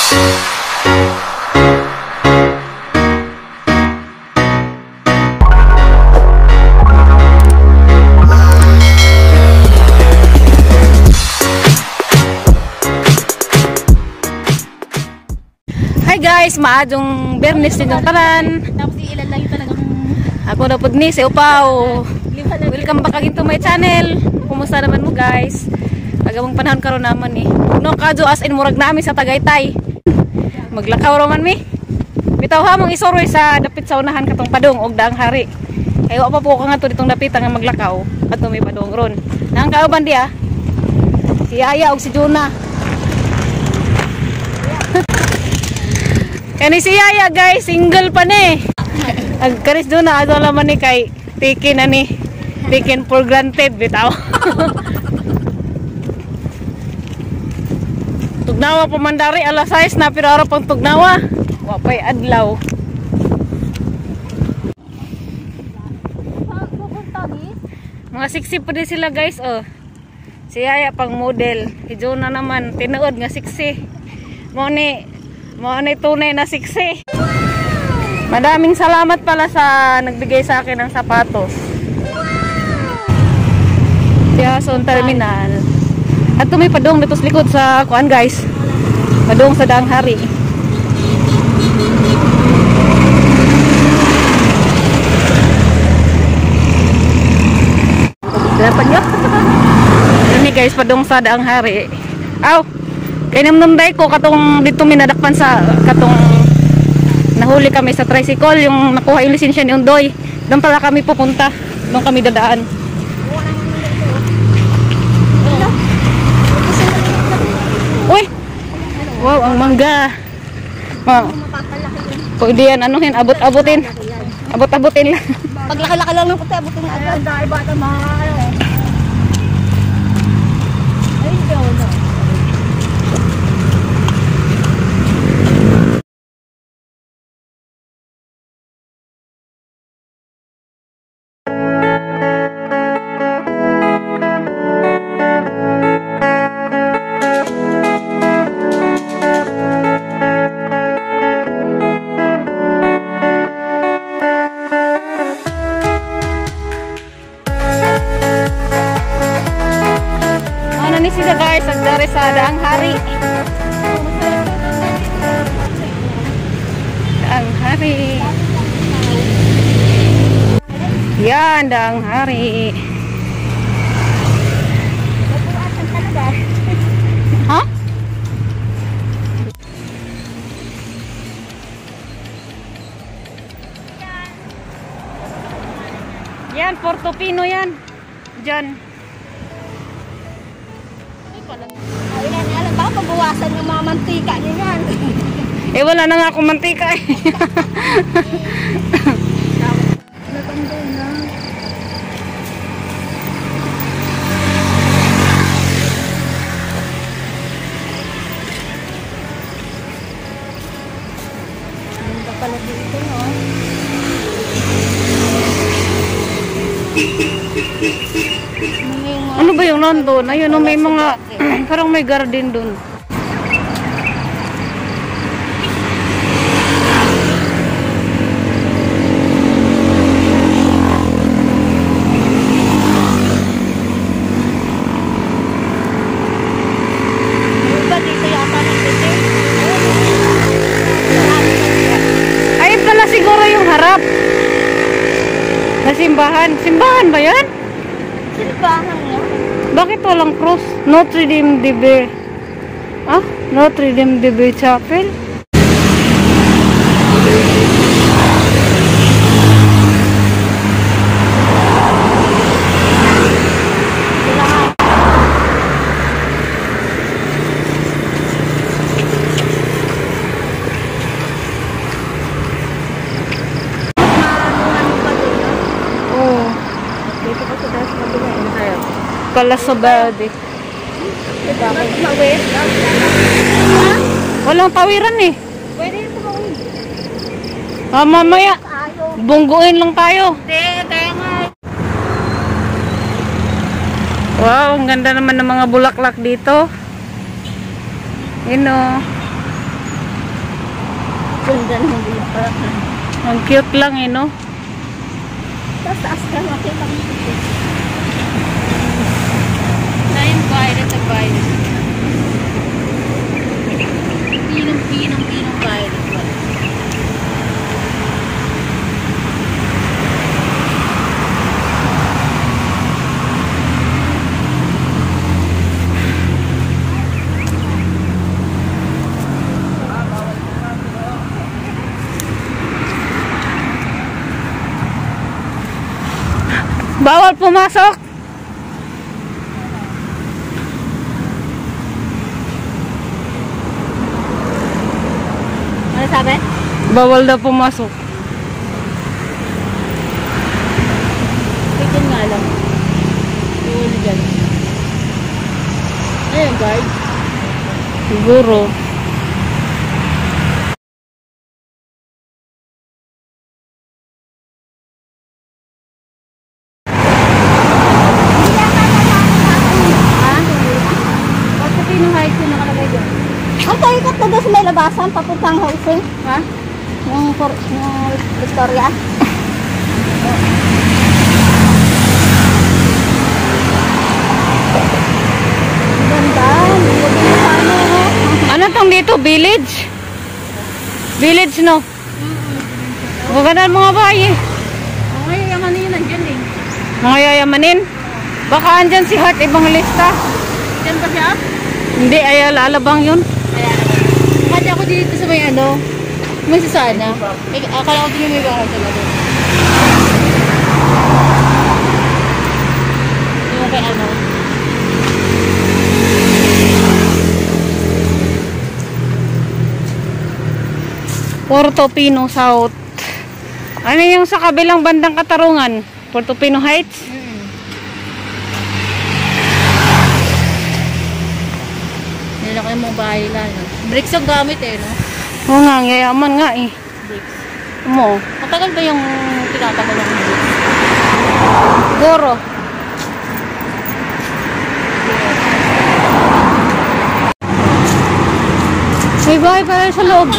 Hi guys, maadong Bernes ninyong tanan. Tapos iilan lang yung talagang Ako na pud ni si Upaw. Welcome back again to my channel. Kumusta naman mo guys? Agawang panahon karon naman eh. No kadyo as in murag nami sa Tagaytay. Maglakaw ra man mi. Bitaw ha mong isuroy sa dapit sa unahan katong padong og Daang Hari. Kay wa pa po ka ngadto ditong dapitan nga maglakaw adto may padong ron. Nang kauban diya. Si Yaya og si Jonah. Kani si Yaya guys, single pa ni. Ang karis doon na ato laman ni kay taken ani. Taken for granted bitaw. Tugnawa pa man dari alas 6 na pero araw pang tugnawa. Wa pay adlaw. Mga sexy pa din sila guys oh. Si Yaya pang model, si Jonah naman tinuod nga sexy. Mao ni tunay na sexy. Madaming salamat pala sa nagbigay sa akin ng sapatos. Quezon Terminal. At may padong dito sa likod sa kuan guys. Padong sa Daang Hari. Dapat nyo? Ini guys, padong sa Daang Hari. Aw, kay namnamday ko katong dito minadakpan sa katong nahuli kami sa tricycle, yung nakuha yung lisensya ni Undoy. Doon pala kami pupunta. Doon kami dadaan. Uy! Wow, ang mangga. Wow. Pwede yan, anuhin, abot-abutin. Abot-abutin lang. Paglaki-laki lang ng puti, abutin na agad. Dahil bata mga ano eh. Ay, wala. Sila guys, agdari sa Daang Hari. Daang Hari. Yan, Daang Hari. Ha? Yan, Portofino yan. Diyan. Ay, alam, baka pabawasan yung mga mantika niyo yan. Eh, wala na nga akong mantika eh. Natanggal na. Ganda pala dito, no? Ano ba yung nandun? Ayun, no, may mga, parang may garden dun. Ayun pala siguro yung harap. Na simbahan. Simbahan ba yan? Simbahan nga. Bakit walang cross? Notre Dame de Be. Ah? Notre Dame de Be Chapel? Oh. Pala sa body. Walang tawiran eh. Pwede yung tumawid. Ah, mamaya. Bungguin lang tayo. Hindi, kaya nga. Wow, ang ganda naman ng mga bulaklak dito. Yun o. Ganda ng dito. Ang cute lang eh, no? Tapos taas ka, makita mo ito. Nine violet na violet. Pinong, pinong, pinong violet. Wala. Bawal pumasok! Ano sabi? Bawal daw pumasok. Wait, yun nga lang. Yung ano dyan. Ayun, guard. Siguro. Ha? Ba't sa Pino Heights yung nakalagay doon? Ang paikot na doon sa may labasan, papuntang housing. Ha? Yung Victoria. Ang ganda. Buti na sa ano. Ano tong dito? Village? Village, no? Maganda ang mga bahay eh. Oh, ngayon, yaman na yun nandyan eh. Mga yayamanin. Baka andyan si Heart Evangelista. Diyan ba siya? Hindi, ay lalabang yun. Ayan. Akala ko dito sa may ano, may Susana. Eh, akala ko din yung may bahay talaga. Yung kay ano. Porto Pino South. Ano yung sa kabilang bandang Katarungan? Porto Pino Heights? Nilaki yung mga bahay lang. No? Bricks ang gamit eh, no? Oo nga, ang yayaman nga eh. Bricks. Mo, Matagal ba yung tinatagal ng bricks? Goro. May bahay pala sa loob.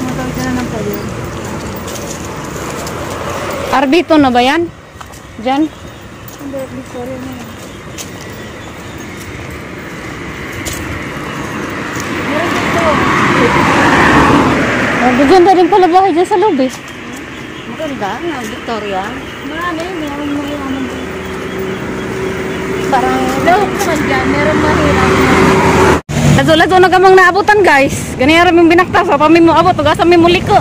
Matawid ka na ng payo. Arbito na ba yan? Diyan? Hindi, Victoria na yun. Meron dito. Oh, ganda rin pala bahay dyan sa loob eh. Maganda, ang Victoria. Marami, meron mayaman dito. Parang, Lawak naman dyan, meron mahirap. Lazo-lazo na kamang naabutan guys. Ganyan rin yung binakta. So, pami mo abot. Ugasa mi mo liko.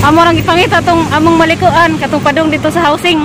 Amo rang ipangita tong among malikuan. Katong padong dito sa housing.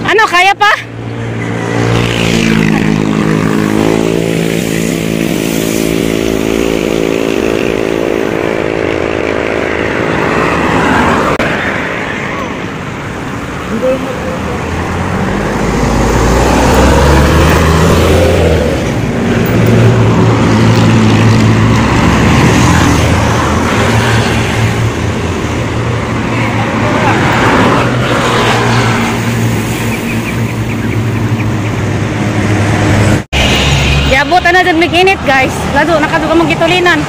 Ano, kaya pa? Giabot na dyan mig-init guys. Lado, nakadto ka magitulinan.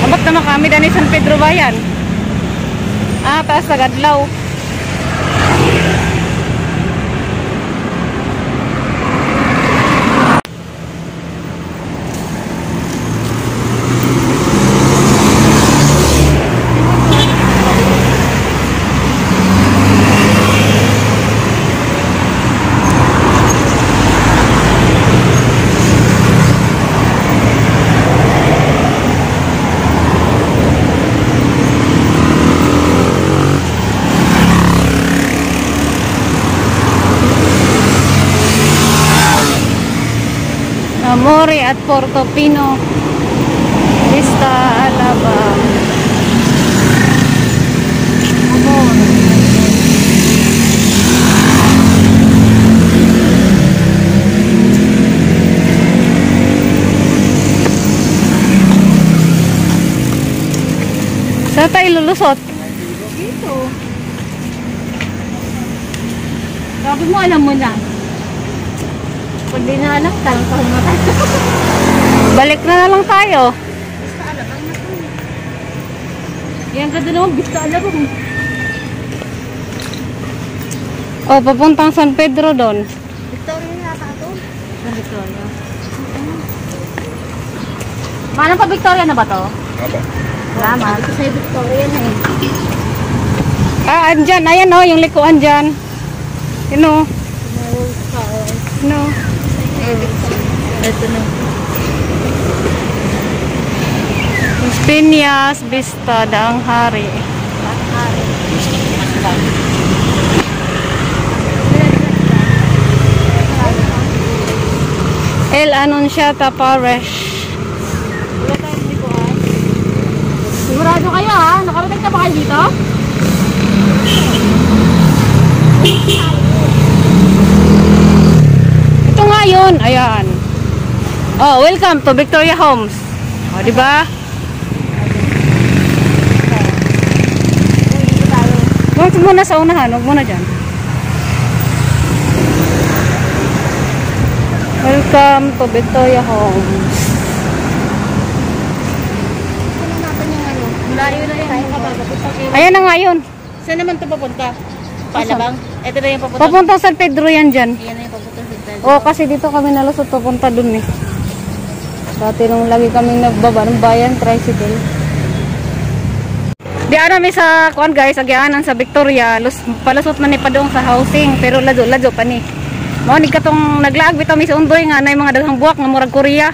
Abot naman kami dani San Pedro Bayan. Ah, taas sa Gadlaw. at Portofino. Vista Alabang. Saan tayo lulusot? Dito. Sabi mo, alam mo na. Pag di na alam, tarang pa humatay. Balik na lang tayo. Basta Alabang na to. Yan, ganda naman, Vista Alabang. O, papuntang San Pedro doon. Victoria na yata ito. San Victoria. Paano pa Victoria na ba to? Apo. Salamat. Ito sa'yo Victoria na eh. Ah, andyan. Ayan o, yung likuan dyan. Yun o. No. Ito na. Piñas, Vista, Daang Hari. El Anunciata Parish. Wala tayong likuan. Sigurado kayo ha? Nakarating na ba kayo dito? Ito nga yun. Ayan. Oh, welcome to Victoria Homes. Oh, di ba? Huwag muna sa unahan. Huwag muna dyan. Welcome to Victoria Homes. Kunin natin yung ano. Layo na yan. Ayan na nga yun. Saan naman ito papunta? Palabang? Ito na yung papunta. Papunta San Pedro yan dyan. Yan na yung papunta sa Pedro. Oh, kasi dito kami nalusot papunta dun eh. Dati nung lagi kaming nagbaba ng bayan, tricycle. Di ana mi sa kuan guys, agyaanan sa Victoria, lus, palusot man ni padung sa housing, pero ladyo-ladyo pa ni. Mao ni katong naglaag bitaw mi sa Undoy nga nay mga daghang buwak nga murag Korea.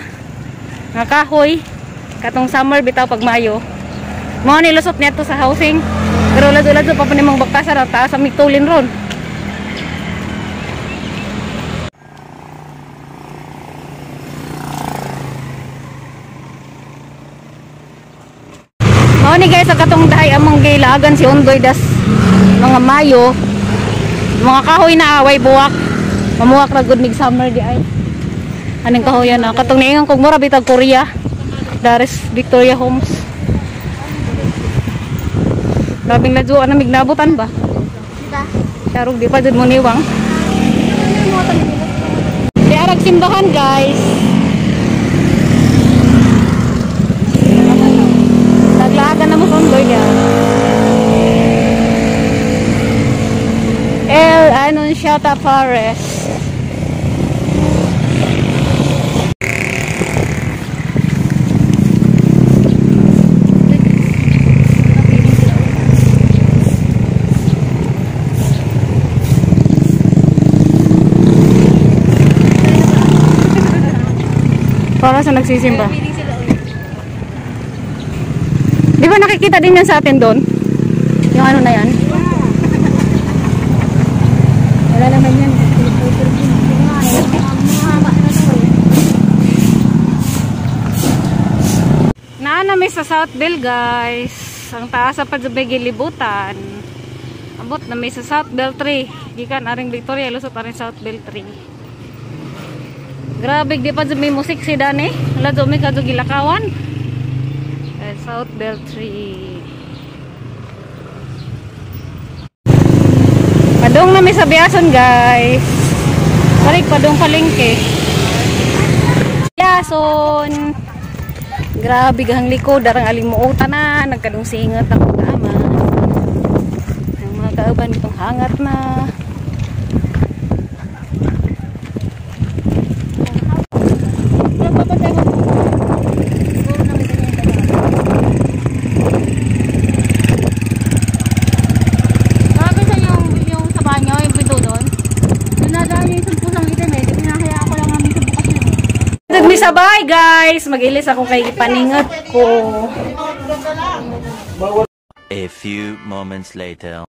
Nga kahoy katong summer bitaw pag Mayo. Mao ni lusot niya to sa housing. Pero ladyo-ladyo pa pa ni mong baktasan ang taas sa mitulin ron. Mao ni guys, sa katong dahay among gilaagan si Undoy das mga Mayo. Mga kahoy na away buwak. Mamuwak ra gud mig summer di ay. Aning kahoyan na katong niingon kog mura bitag Korea. Dares Victoria Homes. Labing ladyoan na mignabutan ba? Diba? Tarog di pa jud mo niwang. Di arag simbahan guys. Naglaagan na mo sa Undoy niya. El Anunciata Forest. Para sa nagsisimba. Di ba nakikita din yan sa atin doon? Yung ano na yan? Wala naman yan. Naa na mi sa Southville guys. Ang taas sa Padzubay gilibutan. Abot na mi sa Southville 3. Gikan aring Victoria, lusot aring Southville 3. Grabe, di pa may musik si Dani. Wala do may kadto gilakawan. Eh, Southville 3. Padong na mi sa Biason guys. Balik padong palengke. Biason. Grabe gahang likod, darang alimuotan na, nagkadong singat ako tama. Ang mga kauban itong hangat na. Nagpapantay mo. Siguro nakita niya yung dalawa. Grabe sa yung sa banyo, yung pinto doon. Dinadaan niya yung pusang itim eh. Di pinahayaan ko lang namin sa bukas yun eh. Nagmisabay guys, mag-ilis ako kay paningat ko. A few moments later.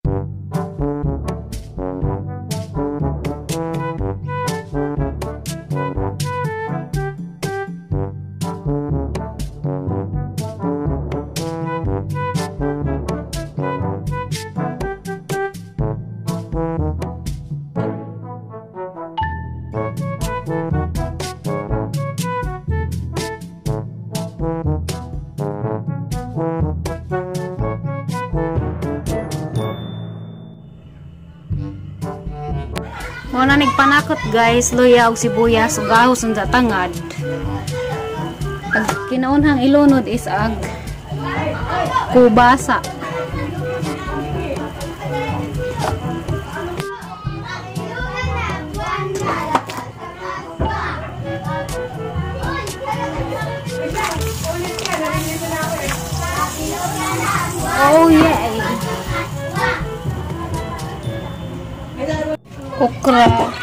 Muna panakot guys, luya og sibuyas ug ahos unsa tangad. Ag kinaunhang ilunod is ag kubasa. Oh yeah. Okra. Okra.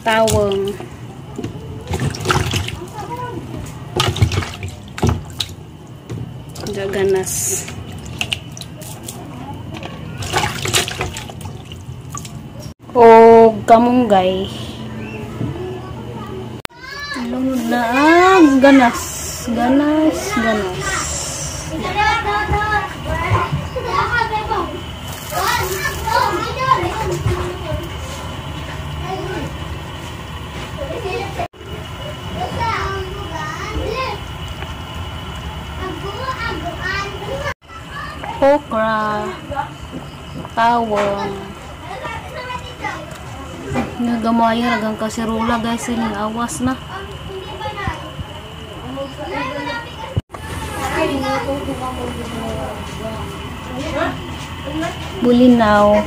Tawong. Jaganas. O kamunggay. Lunod na ang ganas. Ganas, ganas. Okra, tawong. Nagamay ragang kaserola guys, ining awas na. Bulinaw.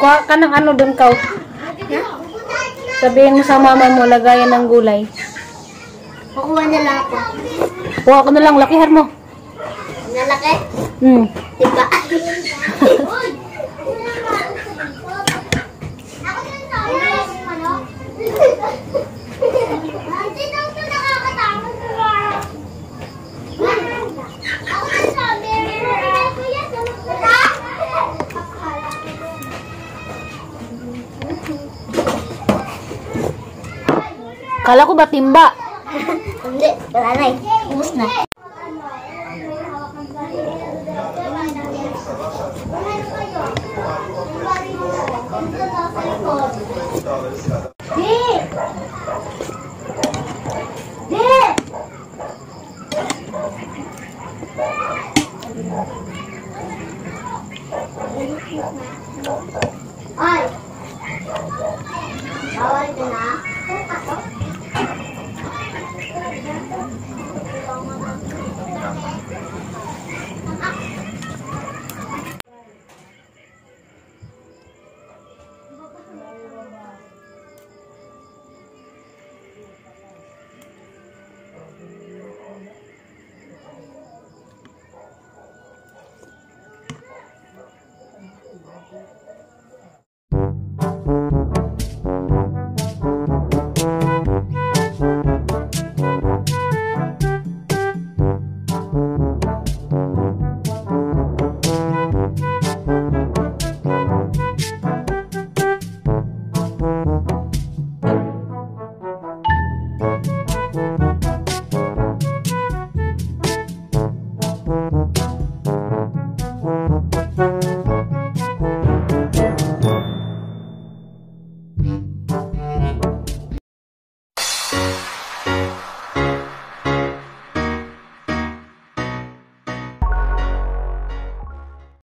Kuha ka ng ano doon, Kau. Sabihin mo sa mama mo, lagayan ng gulay. Kukuha na lang ako. Kuha ko na lang, lakihan mo. Nalaki? Hmm. Diba? Kala ko ba timba? Hindi, wala na eh. Ubus na. Di! Di! Ay! Bawal ka na?